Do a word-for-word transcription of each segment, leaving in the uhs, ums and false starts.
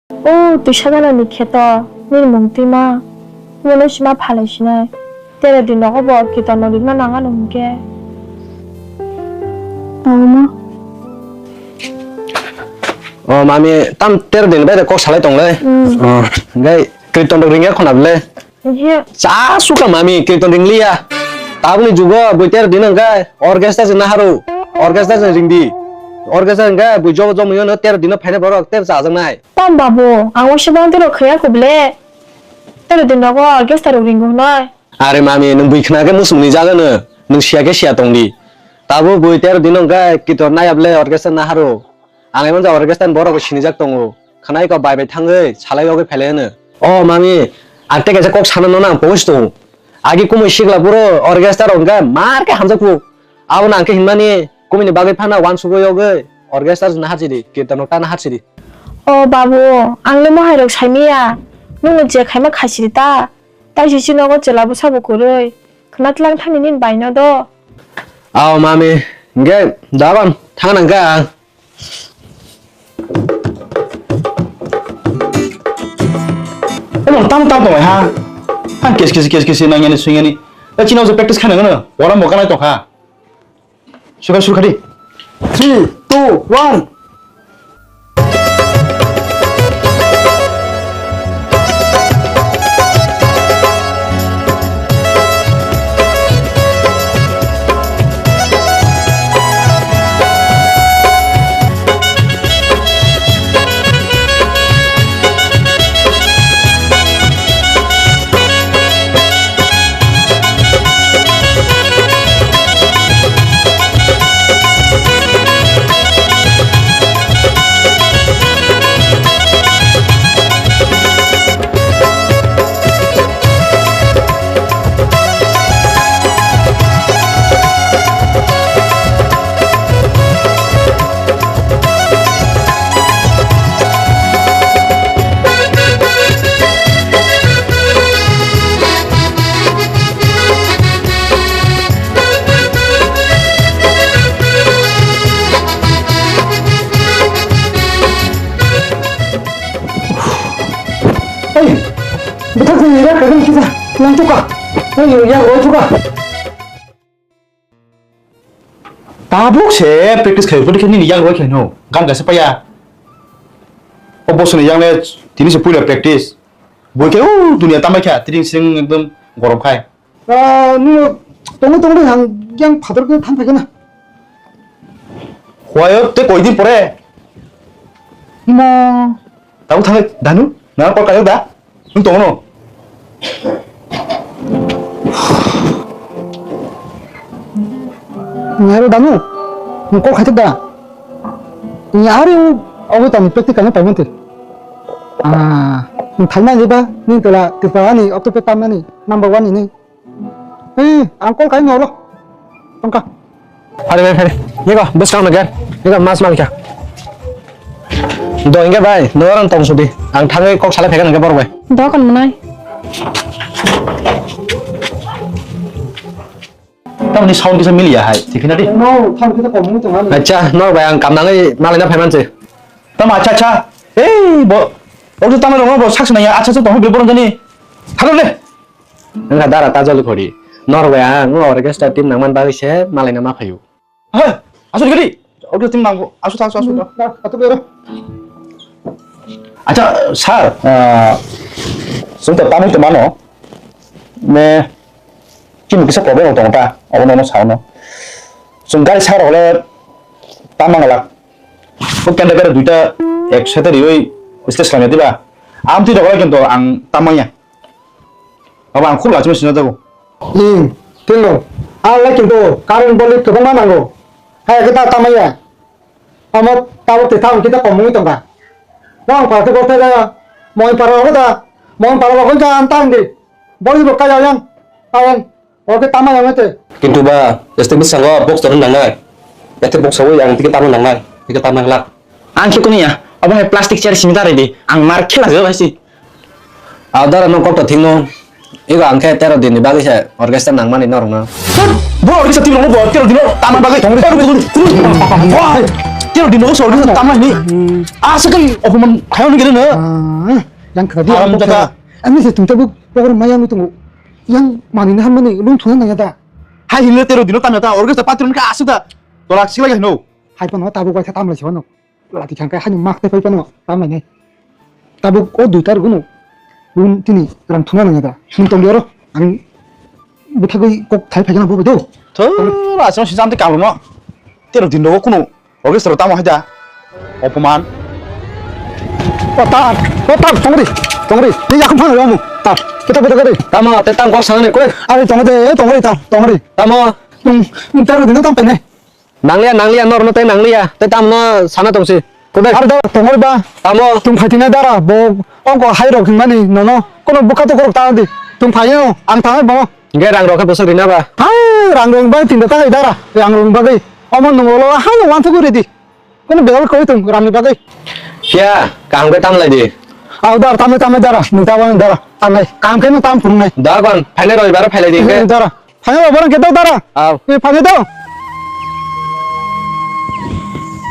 O twi sajalani kheto nini mung twima. Omono sima phalai sinai. Tero din nogo bo kitor no ringna nang ano hinkhe. Tamo. O mami, tam tero din bai kok salai tong le. Hmm. O, gai kitor no ringya khona le. Ehe. Cha suka mami, kitor ringliya. Tabuni jugo bui tero din hwnkhe orchestra se naharo. Orchestra se ringdi. Orchestra hwnkhe bui jobo jomo yono tero din phaina borok tero chajaknai. Tam babu, ang waisa bang tero khaya kubule. Tero din nogo orchestra rok ringo hnoi. Are mami, nwng bui khna khe musumni jagano, nwng siya khe siya tongdi. Tabo bui tero din hwnkhe kitor nayable orchestra naharo. Ang emon ja orchestra ni borok sinijak tongo. Khwnai kok bai bai thangwi salai yogwi phailai hwno. O mami, ang tei kaisa kok sana nono ang pogos tongo. Agi kumui sikla buro orchestra rok hwnkhe mar khe hamjak phuru. Abono ang khe hinmani kumui ni bagwi phano wansugwi yogwi orchestra jwna hachidi, kirtan rok tana hachidi. O babu, ang le mohai rok saimaya. Nwng no je khaima khachidi ta. Taisi chini nogo chwla bwsa bo kwrwi. Khna tlang thani nini bai no do. Ao mami, hwnkhe dagon thang nang kha ang. Omo tam tam tong ha. Ang kes kes kes kes nang yani swing yani. Ta chini o practice khaina gano. Ora mo kanai tong ha. Sukha, sukha di. Three, two, one. Oi, bwthak jani rak kagani kisa langtuka. Oi, yak roi tuka. Tabuk se practice khai, bwdikhe nini yak roi khaino, gan kaisa paya. O bosoni yang le tini se puila practice. Boi khe o dunia tamai kha, tini sing ekdom gorom khai. Ah, nini tongo tongo ang yang phator khe tham phaikhe na. Huayo te koi din pore. Mo. Tabuk thang danu, na kol kajak da? Nwng tongo no? Nai ro danu? Nwng kol khaijak da? Ni ari o, obo tamo practical no paimante. Ah, nwng thaima ni ba, ni tola, tipa ani, okto pe tamani, number one ni. Eh, ang kol kai noro. Tongka. Phari bai phari. Yego, bwskang no ger. Yego, mas mankha. Do inge bai, no orang tong sudi. Ang thangwi kok salai phaikha nangkhe borok bai. Dokan mwnai. Tamni sound kisa miliya hai. Tikhina di. No, thang kita kok mung tong ani. Acha, no bai ang kam nangwi malai na phaiman se. Tam acha acha. Ei, bo. Ojo tamai rong bo saksa naya. Acha acha tong be boron jani. Halo le. Wngkha dara Tajol Khori. Norway ang o orchestra team nangman bagwi se malaina ma phaio. He, asuk gari. Orchestra team nangkho. Asuk, asuk, asuk. Hmm, na, atuk ero. Acha, sir, ah, chwng to tamwi tongmano. Me, chini kisa problem tongo ta. Abono no saono. Chwng gari sir hole tamang lak. O kenda kare duita ek sete rioi stage khlaina diba. Amtwi rok kintu ang tamanya. Abo ang khub lachima sina jago. Ing, tingo. Ang lai kintu current boli kwbangma nango. Hai khe ta tamaya. Amo tabo twi thang kita komungwi tongkha. Nang pha khe bothai jaya. Moi para rogo da. Moi para rogo da ang tang di. Boli bo kaya yang. Ayan. Oke, tama yang ete. Kintu ba, este bwskango box torna nangnai. Ete box sawi ang tike tama nangnai. Tike tama lak. Ang khe kunu ya, abo hai plastic chair simi ta redi. Ang mar khela jo bai si. Adara no kokto thingno. Igo ang khe tero din ni bagwi se orchestra nangmani norok no. Bo orchestra team rok bo tero din no tama bagwi thong. Wah! Tero din rogo sorgi tamlai ni. Hmm. Asa kai opoman khayo ni gele na. Ah, yang khadi Aram yang jata. Ani se tung tabuk program maya ngu tungu. Yang mani na mani lung thuna nang ya da. Hai hinle tero dino tamya ta orkestra patron ka asa da. Tolak sila ga no. Hai pano tabuk bai kha tamlai se wano. Lati khang kai hani mak te pai pano tamlai nai. Tabuk o duitar gunu. Bun tini rang thuna nang da. Sini tong diaro. Ang bethagoi kok thai phai gana bo do. Thora asong si jam te kalu no. Tero din rogo kunu. Orkestra tamo haida. Opoman. O tar, o tar, tongri, tongri. Ni yakun phang romu. Tar, kita beda gari. Tamo te tang kok sangni koi. Ari tongde, tongri tar, tongri. Tamo. Tung, tar dino tam pene. Nangliya, nangliya, norno te nangliya. Te tamno sana tongsi. Kudai. Ari da, tongri ba. Tamo. Tung phatina dara, bo, ongko hai rok himani, nono. Kono buka to korok ta di. Tung phayo, ang tangai bo. Ge rang rok khe bwswk rina ba? Hai, rang rok bai tinda ta dara. Rang rok bagwi. Omo nung ulo ha nung wan thugwi ridi. Kono belal koi tung rang ni bagwi. Phiya, kaham khe tam lai di. Au dar, tamai, tamai dara. Nung ta wan dara. Tamai. Kaham khe nung tam phunung nai. Da kon, phaile roi bar phailai di khe. Dara. Phaile roi bar khe dara. Au. Ni phaile do.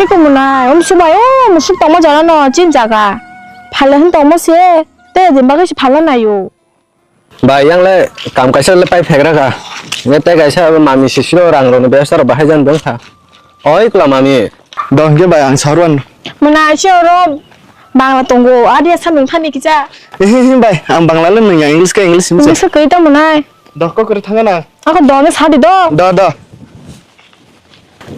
Iko muna, um subai, um suk tongma jana no, chin jaga. Phaile hin tongma se, te din bagwi se phaila nayo. Bai, yang le kam kaisa le pai phegra kha. Nge tei kaisa abo mami sisiro rang rokni bebostha rok bahai jan bwng kha. Oi kla mami. Do hwnkhe bai ang saruan. Mwnai se oro Bangla tongo, adia samung thani kisa. Ehe, he bai, ang Bangla le nung yang English ka English hinse. English ka kwrwi tamo nai. Do kok kwrwi thanga na. Ako do no sadi do. Do, do.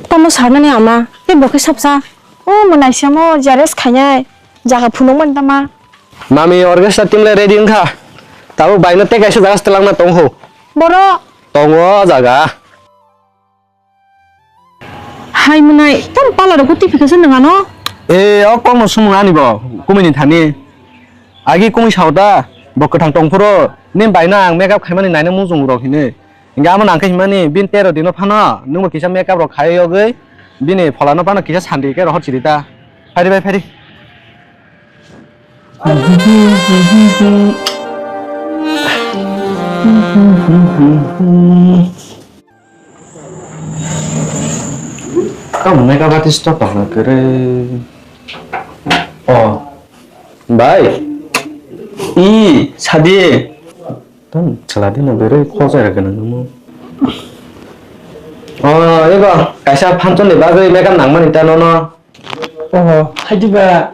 Tamo sarnani ama, tei bo khe sapsa. O mwnai se mo J R S khainai, jaga phunukmani tama. Mami orchestra team le ready wngkha. Tabuk baino tei kaisa jaga se twlangna tong ho. Boro. Tongo o jaga. Hai mwnai, tamo pala rok twi phikha se nwng ano? E, o kokno sumung ani bo, kumui ni thani. Agi kumui sao ta, bo kwthang tong phuru, nini baino ang makeup khaimani naina muchung rok hinwi. Hinkhe amo nang khe himani bini tero dino phano nwngbo kisa makeup rok khaiwi yogwi bini pholano phano kisa sandi khe rohor chiri ta. Phari bai phari. Tamo makeup artist to tong kwrwi. Oh. Bai. I, sadi. Tang chwla dino berwi khojai rwgwna nangmo. O, ego kaisa function ni bagwi makeup nangmani ta nono. Oho, hai diba.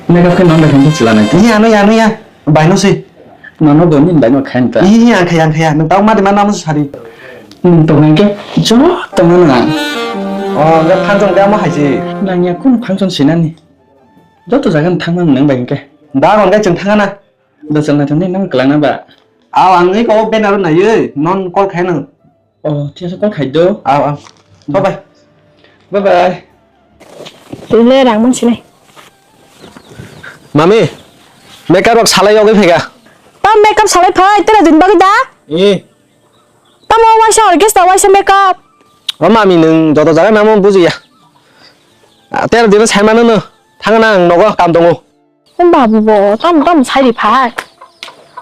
Makeup khe nang bai khe chwla nai. Iya, ano ya, ano ya. Baino se. Nono bo ni baino khain ta. Iya, ang khaya, ang khaya. Nang tau ma de ma namu sari. Nang tong nang khe jo tong nang. O, ga function ga ma hai se. Nang ya kun function sinani. Joto jaga no thangmani nwng bai hinkhe. Da hwn khe chwng thangana. Da chwng naithokni nwng kwlangna ba? Aw, ang eko banner o naiwi non call khaina. Oh, thik ase, call khai do. Aw, aw. Bye bye. Bye bye. Twi le rang man sinai. Mami, makeup rok salai yogwi phega. Ta makeup salai phai, tera din bagwi da? Eh. Tamo waisa orchestra, waisa makeup. O mami, nwng joto jaga nangmo bujiya. Ah, tero dino saimano no. Thangna ang nogo kam tongo. O babu bo, tamo tamo sairi phai.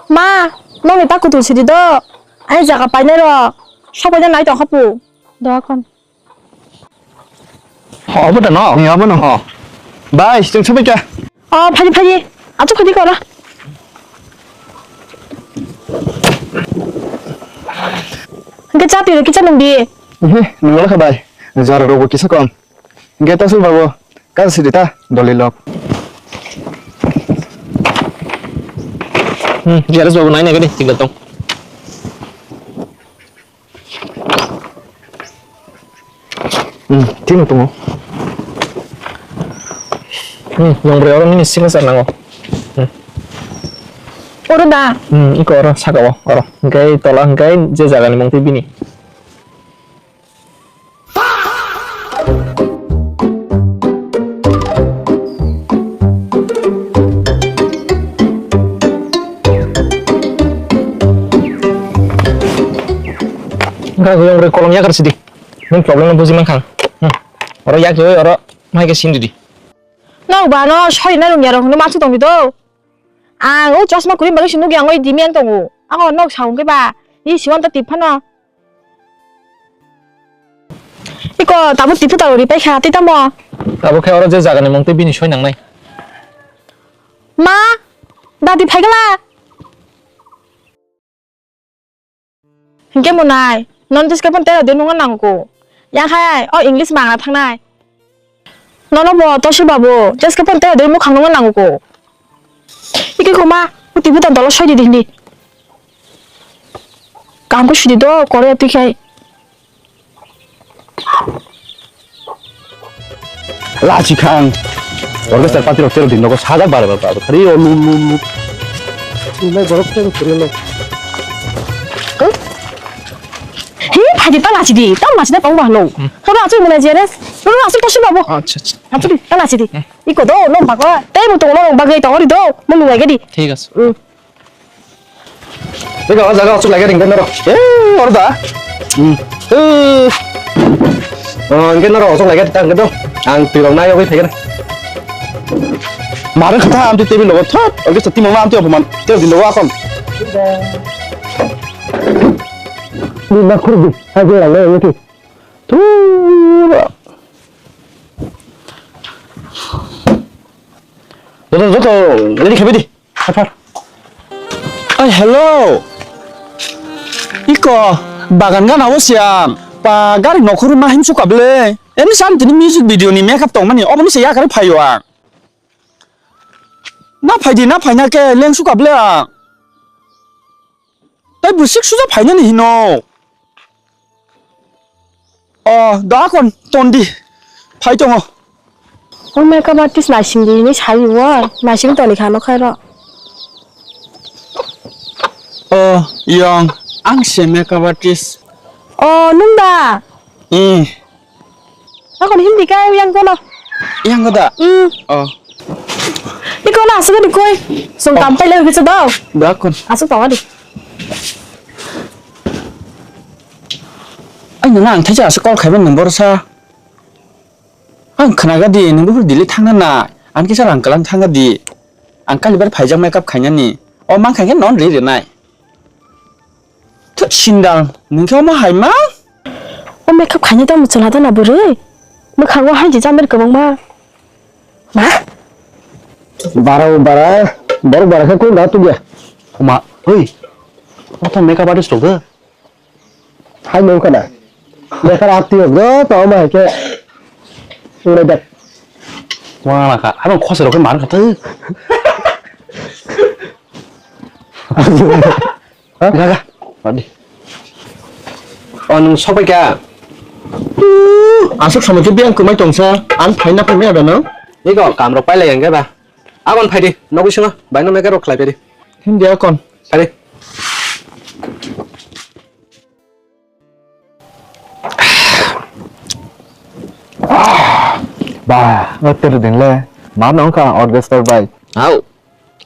Ma, nokni ta kutul sidi do. Ai jaga painai ro. Sok painai nai tong khapu. Do kon. Ho, obo da no? Ni obo no ho. Bai, chwng sabai kha. O, phaidi, phaidi. Achuk phaidi kora. Hingke cha twi kisa nung di. Ehe, nung wala kha bai. Jara rogo kisa kom. Hingke ta sul bago. Kan sidi ta doli lok. Hmm, jeres bago nai nai gadi tinggal tong. Hmm, tino tongo. Hmm, yang beri orang ini singa sana ngo. Hmm. Oro da. Hmm, iko oro saka wo, oro. Hingke tola hingke je jaga ni mungti bini. Wngkha khe yang bwrwi kolom yakar sidi. Nini problem no buji mankha. Hmm. Oro yak joi oro mai khe sindi di. Nok ba no sori na rung ya rok no masu tong di do. Ang o chosma kwrwi bagwi se nukya ang oi dimi ang tongo. Ang o nok sa hwnkhe ba, i siwan ta tip phano. Iko, tabuk tipu taro ri paikha, tei tamo? Tabuk khe oro je jagani mung tei bini soi nangnai. Ma, dadi phaigala. Hinkhe monai, non jeske phone tero din nungo nango. Yang hai, o English mangna thangnai. Nono bo tosi babu, jeske phone tero din mukhang nungo nango. Iki koma, uti buta dolo soi di dindi. Kam ko sidi do, kore twi khai. Lachi khang. Orchestra party rok tero din nogo sajak bare bare bare. Khari o lu lu lu. Nai borok tero tero lo. Hi, phaidi ta lachi di. Ta lachi da tong ba lo. Hmm. Hono achu mona jere. Hono achu tosi babu. Acha, acha. Achu di, ta lachi di. Hmm. Iko do no bago. Tei bo tong no bagai tong ri do. Mo nungai gedi. Thik ase. Hmm. Ego, o jaga o chwk lai khe ring khe norok. Eh, oro da. Hmm. Eh. Oh, hingke norok o chwk lai khe ta hingke do. Ang twi rok nai yogwi phai khe. Mare kha tha amtwi table logo thot. Oke, sa timo ma amtwi ophuman. Tei di logo akon. Di na khur di. Ha je lang le yoti. Thura. Joto, joto, ready khe di. Aphar. Ai, hello. Iko, bagan gana o siam. Pa gari nokhorwi ma himsuk kable. Eni sam tini music video ni makeup tongmani. Oboni se yakare phaio ang. Na phaidi, na phaina ke leng suk kable ang. Tai bwswk suja phainani hino. O, da kon tondi. Phai tongo. O makeup artist naising di ni sai wo. Naising toni khano khairo. O, yong, ang se makeup artist. O, nung da? Hmm. Akon Hindi ka yang kono. Yang ko da? Hmm. O. Di kono asuk di koi. Song kam pai le gitu do. Da kon. Asuk tawa di. Ai nana ang thaisa asuk call khaiban number sa. Ang khnaga di nungbo hur Delhi thangna na. Ang kisa rang kalang thangna di. Ang kalibar phaijak makeup khainani. O mang khaikhe non ri rinai. Thut sindal, nungkhe omo hai ma? O makeup khaina tamo chwla dana bwrwi. Mwkhango haiji jamir kwbangma. Ma? Bara o bara, borok bara khe kung da tubya. Oma, oi. Oto makeup artist rok de. Hai nung kana. Makeup artist rok de, to omo hai khe. Ure dak. Wala ka, abang khosero khe mar ka tu. Ha? Gaga. Madi. O, nung sopai kha? Aswk samung khe biyang kwmai tongsa. Ang phaina phaimaya da no? Iko, kam rok pailai ang khe ba. Akon phai di, nogwi swngo. Bai no mekar rok khlai phai di. Hindi akon. Phai di. Ba, o tero din le. Ma nong kha orchestra bai. Au.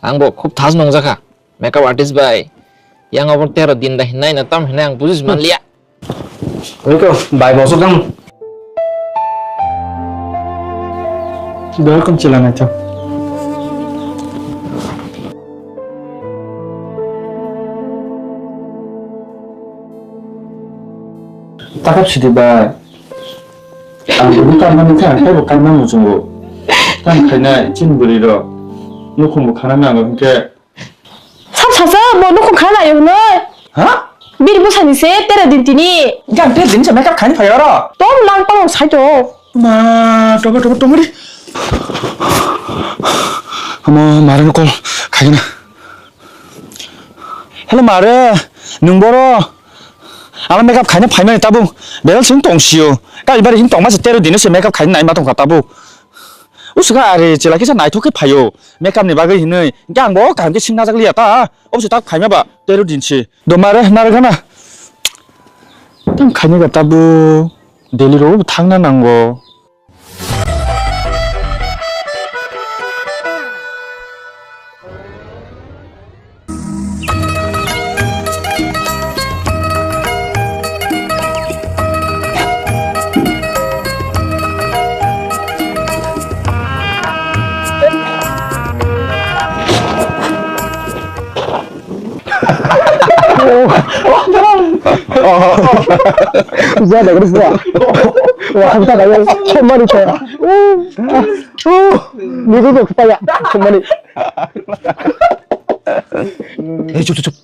Ang bo khub thas nongjakha. Makeup artist bai, yang obo tero din da hinai na tam hinai ang bujis manliya. Oi ko, bai boso kam. Welcome chila na cham. Takap sidi bai. Ang bini karmani kha, ang taibo karma muchungo. Tang khaina chin bwrwi rok. Nukhung bo khana nango hinkhe. Sab sasa bo nukhung khana nayo hwnwi. Ha? Bini bwsani se tero din tini. Gan tero din se makeup khaini phaio oro. Tom lang palong sai to. Ma, toba, toba, tongmani. Amo, mare no call khaina. Hello, mare, nung boro? Ano makeup khaina phaimani tabuk. Beral sing tong sio. Kali bari sing tongma se tero dino se makeup khaina naima tongkha tabuk. Usukha are chela kisa naithok khe phaio. Makeup ni bagwi hinwi. Hingke ang bo kaham khe sing najak liya ta. Obse tak khaima ba tero din se. Do mare nare gana. Tang khaina ga tabuk. Delhi ro thangna nango. Jada gris ba. Wa hamta ga yo. Somani ta. Ni ru ru pa ya. Somani. Hey, chup, chup, chup.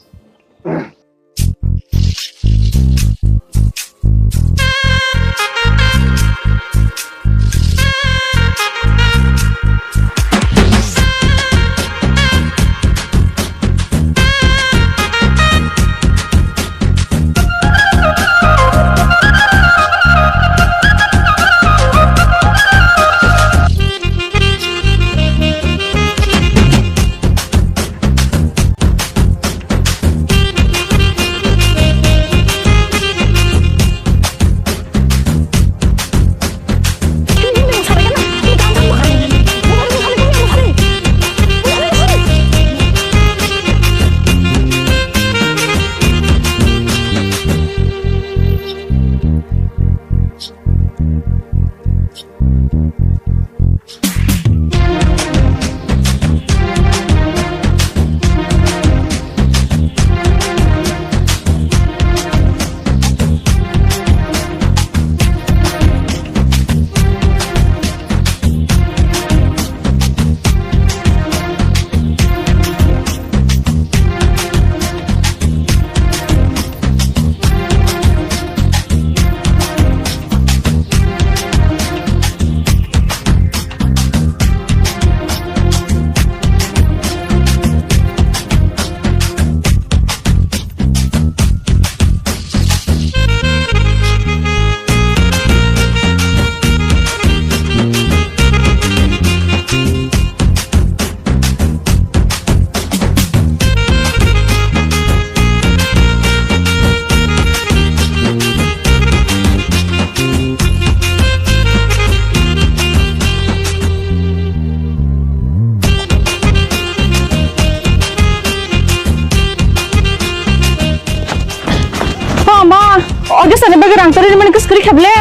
O ma, o gesa ni bagwi rang torwi mani kwskwrwi kha ble.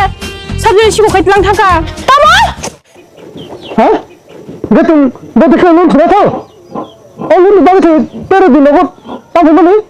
Sabjani siko khai tlang thangkha. Tamo? Ha? Betung, betung khe nung thura thang. O nung bagwi thang, pero di nogo, tamo mani?